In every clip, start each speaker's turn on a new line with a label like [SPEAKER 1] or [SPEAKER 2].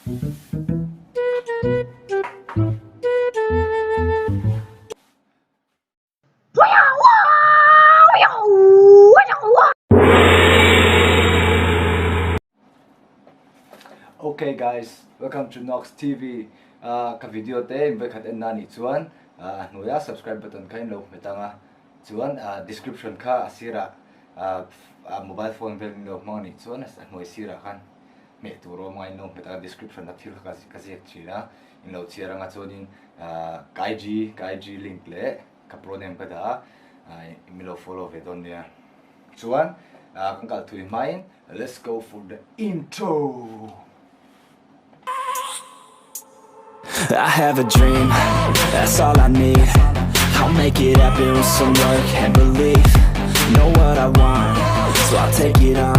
[SPEAKER 1] Okay guys, welcome to Nox TV. Uh, ka video te in voi khat en na ni chuan uh, hnuaia subscribe button kha in lo hmet anga chuan uh, description kha a sira uh, uh, mobile phone vel in lo hmang ni chuan a hnuai sira khan hmeh tur awm anga in lo hmet anga description a thil kha ka ziak thin a in lo chhiar anga chuanin uh, ka IG ka IG link leh ka pro name ka dah a min lo follow ve dawn nia chuan kan kal thui hmain let's go for the intro
[SPEAKER 2] I have a dream, that's all I need I'll make it happen with some work and belief Know what I want, so I'll take it on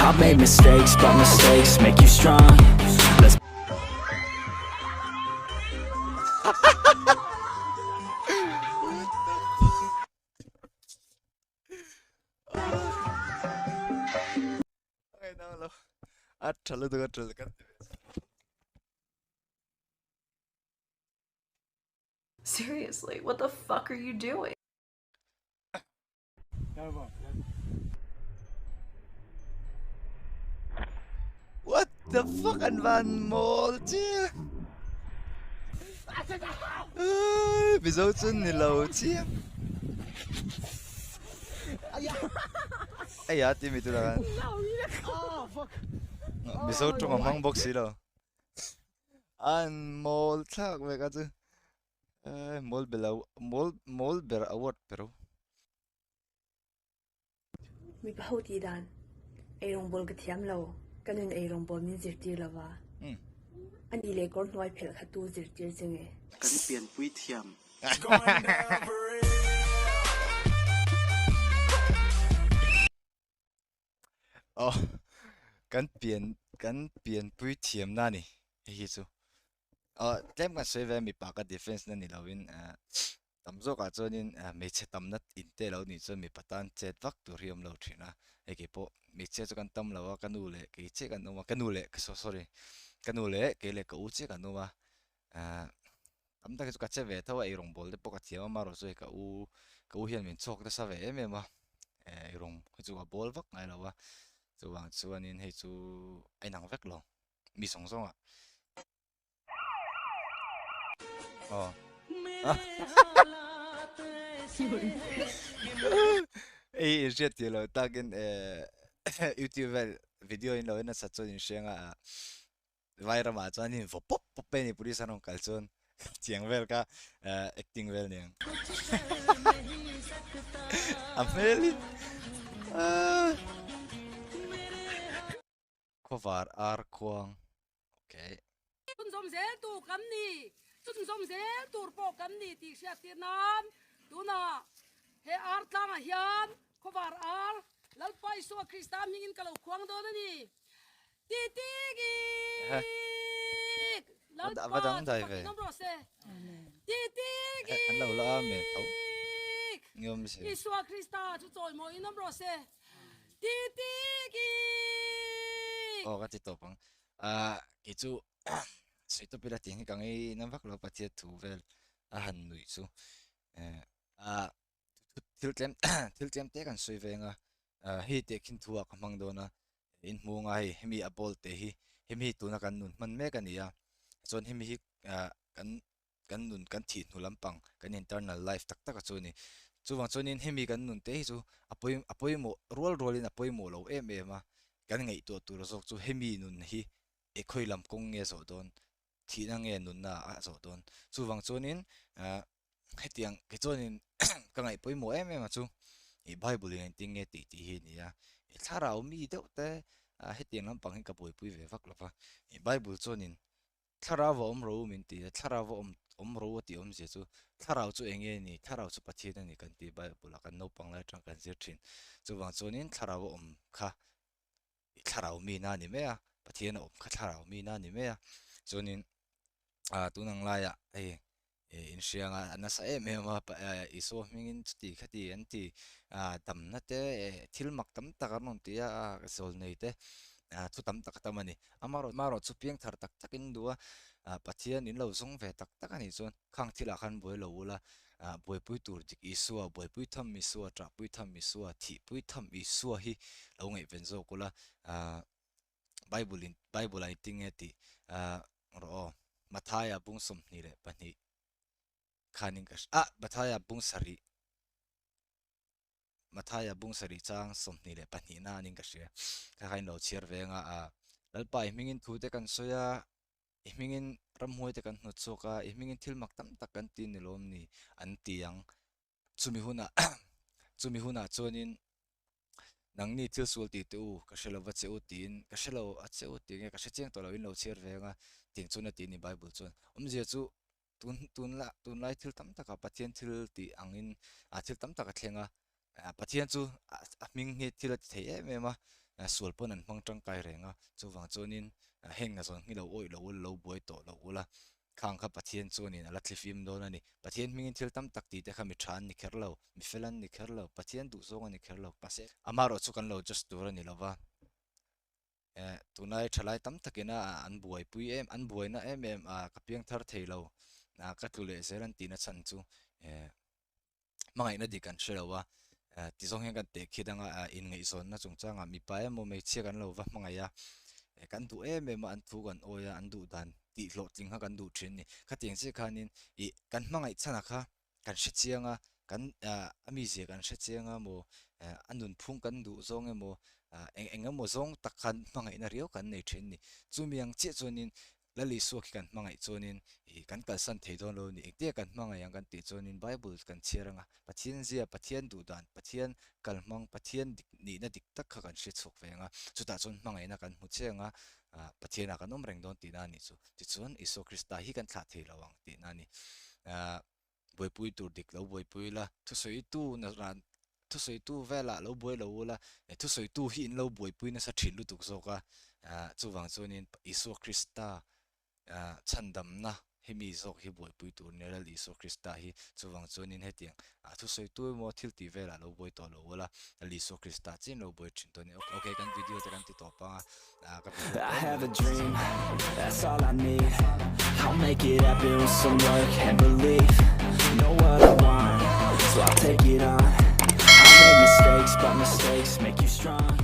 [SPEAKER 2] I've made mistakes, but mistakes make you strong Let's
[SPEAKER 3] A tha lutuk a tha kan ti ve.
[SPEAKER 4] Seriously, what the fuck are you doing?
[SPEAKER 3] What the fuck an van mawl chiang. Mizo chu ni lo chiang. Aya ti mi tu la. Mizo tawng a hmang bawk si lo. An mawl thlak ve ka chu. Mawl bela mawl mawl ber award pero.
[SPEAKER 5] Mipa ho tih dan, Eirawngbawl ka thiam lo, ka nun eirawngbawl min zirtir lo va, a ni leh kawr hnuai phelh kha tu zirtir che nge?
[SPEAKER 6] Kan pianpui thiam.
[SPEAKER 3] Aw, kan pian kan pianpui thiamna a ni hei hi chu. Aw, tlem kan sawi ve a mipa ka defense na ni lovin eh tam zawkah chuanin eh hmeichhe tamna in te lo nih chuan mipa tan chet vak tur hi a awm lo thin a, hei kei pawh hmeichhia chu kan tam lo a, ka nu leh kei chiah kan awm a, ka nu leh sorry ka nu leh kei leh ka u chiah kan awm a eh tam tak hi chu ka che ve tho a, eirawng bawl te pawh ka thiam a amaherawhchu chu hei ka u ka u hian min chhuak nasa ve em em a eh eirawng hi chu a bawl vak ngai lo a chuvang chuanin hei chu a inang vek lo mi zawng zawng ah aw hei inhriat tih loh takin eh youtube vel video in lo en nasa chuan inhriang a Vai ramah chuan in vaw pawp pawp mai a ni police an rawn kal chuan chiang vel kha eh acting vel aniang a hmel hi ah khawvar ar khuang okay.
[SPEAKER 7] Chhunzawm zel tur kan ni, chhunzawm zel tur pawh kan ni tih hriattir nan tunah he ar tlangah hian khawvar ar Lalpa Isua Krista hmingin ka lo khuang dawn a ni.
[SPEAKER 3] Va dang dai ve. An lo la amen tho. Nge awm se.
[SPEAKER 7] Isua Krista chu chawimawi in awm rawh se.
[SPEAKER 3] Aw ka ti tawp ang. Ah kei chu sawi tawp ila tih hi ka ngei na vak lo Pathian thu vel a han nuih chu. Eh ah thil tlem thil tlem te kan sawi ve ang a. Hei tehkhin thu ah ka hmang dawn a. In hmu anga hei hemi a ball te hi hemi hi tuna kan nun hman mek a ni a chuan hemi hi ah kan kan nun kan thih hnu lampang kan internal life tak tak a chu a ni chuvang chuanin hemi kan nun te hi chu a pawi a pawimawh rual rualin a pawimawh lo em em a kan ngaihtuah tur zawk chu hemi nun hi e khawi lam kawng nge zawh dawn thihna nge nunna a zawh dawn chuvang chuanin ah. hetiang kei chuanin ka ngaih pawimawh em em a chu ih bible in engtin nge tih tih hi a ni a ih thlarau mi deuh te ah hetiang lampang hi ka buaipui ve vak lo va ih bible chuanin thlarau a awm ro min ti a thlarau a awm awm ro a tih awmzia chu thlarau chu eng nge ni thlarau chu pathian a ni kan tih bible ah kan naupang lai atang kan zir thin chuvang chuanin thlarau a awm kha ih thlarau mi na a ni mai a pathian a awm kha thlarau mi na a ni mai a chuanin ah tun ang laiah hei eh inhriang a a nasa em em a eh Isua hmingin chuti khati an ti ah damna te eh thil mak tam tak an rawn ti a a zawl nei te. Thu tam tak a tam a ni. Amarawh chu piang thar tak tak in duh a, Pathian in lo zawng ve tak tak a nih chuan khang thilah khan buai lo ula, buaipui tur dik Isua, buaipui tham Isua, ṭahpui tham Isua, thihpui tham Isua hi lo ngaihven zawk ula, Bible in Bible ah engtin nge tih rawh aw, Mathaia bung 22 khanin ka ah Mathaia bung sarih. Mathaia bung sarih chang 22 na anin ka hria. Kha kha in lo chhiar ve anga a Lalpa i hmingin thu te kan sawi a, i hmingin ramhuai te kan hnawt chhuak a, i hmingin thil mak tam tak kan ti ni lawm ni an ti ang. Chumi hunah chumi hunah chuanin nangni thil sual tih te u ka hre lo va che u tiin ka hre lo a che u tih nge ka hre chiang tawh lo in lo chhiar ve anga tiang chuan a ti a ni Bible chuan. Awmzia chu tun tunla tunlai thil tam takah Pathian thil tih angin ah thil tam tak a thleng a, Pathian chu a hming hi thil a ti thei em em a, sual pawn an hmang tangkai reng a, chuvang chuanin heng na zawn hi lo awih lo ula lo buai tawh lo ula, khang kha Pathian chuanin a la thlifim dawn a ni. Pathian hmingin thil tam tak tih te kha mi tha an ni kher lo, mi fel an ni kher lo, Pathian duhzawng a ni kher lo, mahse amaherawh chu kan lo judge tur a ni lo va. Eh tunlai thalai tam takin a an buaipui em an buaina em em a ka piang thar thei lo a ka tlu leh zel an tihna chhan chu eh hmangaihna dik an hre lo a eh ti zawng hian kan teh khi danga ah inngaihzawnna chungchangah mipa emaw hmeichhia kan lo va hmangaih a eh kan duh em em a an thu kan awi a an duh dan tih hlawhtling kha kan duh thin a ni khatiang chiah khanin ih kan hmangaih chhanah kha kan hre chiang a, kan ah a mizia kan hre chiang a maw eh a nunphung kan duh zawng emaw ah eng eng emaw zawng tak khan hmangaihna riau kan nei thin a ni. Chumi ang chiah chuanin Lal Isua khi kan hmangaih chuanin ih kan kalsan thei dawn lo a ni. Engtia kan hmangaih ang kan tih chuanin Bible kan chhiar anga Pathian zia, Pathian duh dan, Pathian kalhmang, Pathian dik nihna dik tak kha kan hre chhuak ve ang a, chutah chuan hmangaihna kan hmu chiang a, ah Pathianah kan awm reng dawn tihna a nih chu. Tichuan Isua Krista hi kan thlah thei lo ang tihna a ni. Ah buaipui tur dik lo buaipui ila, thusawitu na ran thusawitu velah lo buai lo ula, thusawitu hi in lo buaipui nasa thin lutuk zawk a, ah chuvang chuanin Isua Krista ah chhandamna hemi zawk hi buaipui tur nia Lal Isua Krista hi chuvang chuanin hetiang ah thusawitu emaw thil tih velah lo buai tawh lo ula, Lal Isua Krista chian lo buai thin tawh a ni. Ok kan video te kan ti tawp ang a.
[SPEAKER 2] I have a dream, that's all I need I'll make it happen with some work and belief Know what I want, so I'll take it on I made mistakes, but mistakes make you strong.